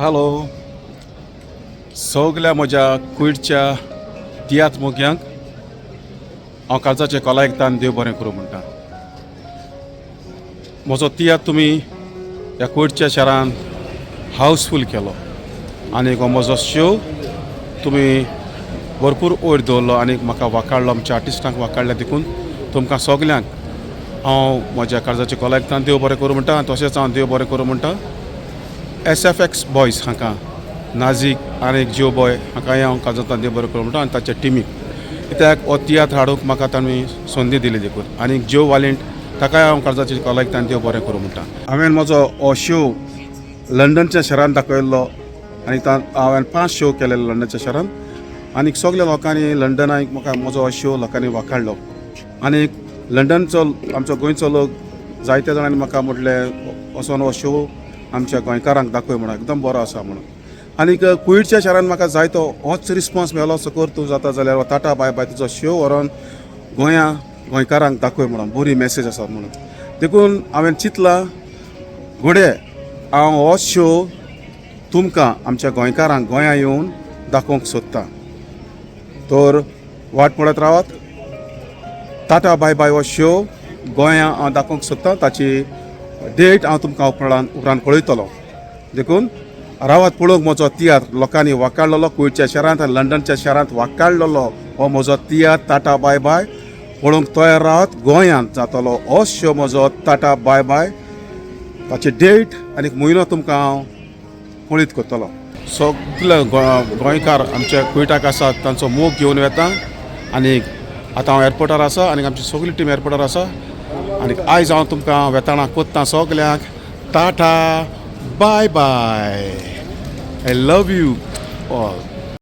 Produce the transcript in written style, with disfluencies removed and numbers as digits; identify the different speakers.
Speaker 1: Hello सगल्या म्हज्या कुयटच्या तियात्र मोग्यांक हांव काळजाचें कोलायकतान देव बरें करूं म्हणटा. म्हजो तियात्र तुमी ह्या कुयटच्या शारान हावसफूल केलो आनी हो म्हजो शो तुमी भरपूर वयर दवरलो आनी म्हाका वाकाडलो, आमच्या आर्टिस्टांक वाकाडलें. देखून तुमकां सगल्यांक हांव म्हज्या काळजाचें कोलायकतान देव बरें करूं म्हणटा. आनी तशेंच हांव देव बरें करूं म्हणटा एस एफ एक्स बॉयज हांकां, नाजीक आनी जियो बॉय हांकांय हांव काळजांतल्यान देव बरें करूं म्हणटा आनी ताच्या टिमीक, कित्याक हो तियात्र हाडूंक म्हाका तांणी संदी दिली देखून. आनी जियो वालेंट ताकाय हांव काळजाचे कोलायकतान देव बरें करूं म्हणटा. हांवें म्हजो हो शो लंडनच्या शहरान दाखयल्लो आनी हांवें पांच शो केलेले लंडनच्या शहरान आनी सगल्या लोकांनी लंडनाक म्हाका म्हजो हो शो लोकांनी वाखाडलो. आनी लंडनचो आमचो गोंयचो लोक जायत्या जाणांनी म्हाका म्हटलें, वचोन हो शो आमच्या गोंयकारांक दाखय म्हणून, एकदम बरो आसा म्हणून. आनीक कुयटच्या शारान म्हाका जायतो होच रिस्पॉन्स मेळ्ळो, असो कर तूं जाता जाल्यार हो टाटा बाय बाय तुजो शो व्हरोन गोंया गोंयकारांक दाखय म्हणून, बरी मॅसेज आसा म्हणून. देखून हांवें चिंतलां, घोडे हांव हो शो तुमकां आमच्या गोंयकारांक गोंया येवन दाखोवंक सोदतां. तर वाट पळयत रावात, टाटा बाय बाय हो शो गोंया हांव दाखोवंक सोदतां. ताची डेट हांव तुमकां उपरांत उपरांत कळयतलो. देखून रावात पळोवंक म्हजो तियात्र. लोकांनी वाकाडलेलो, कुयटच्या शारांत आनी लंडनच्या शारांत वाकाडलेलो हो म्हजो तियात्र टाटा बाय बाय पळोवंक तयार रावात. गोंयांत जातलो हो शो म्हजो टाटा बाय बाय. ताची डेट आनी म्हयनो तुमकां हांव कळीत करतलो. सगळे गोंयकार आमच्या कुयटाक आसात, तांचो मोग घेवन वेता. आनी आतां हांव एअरपोर्टार आसा आनी आमची सगळी टीम एअरपोर्टार आसा. आनी आयज हांव तुमकां वेताना कोत्ता सगल्यांक Tata bye bye. I love you all.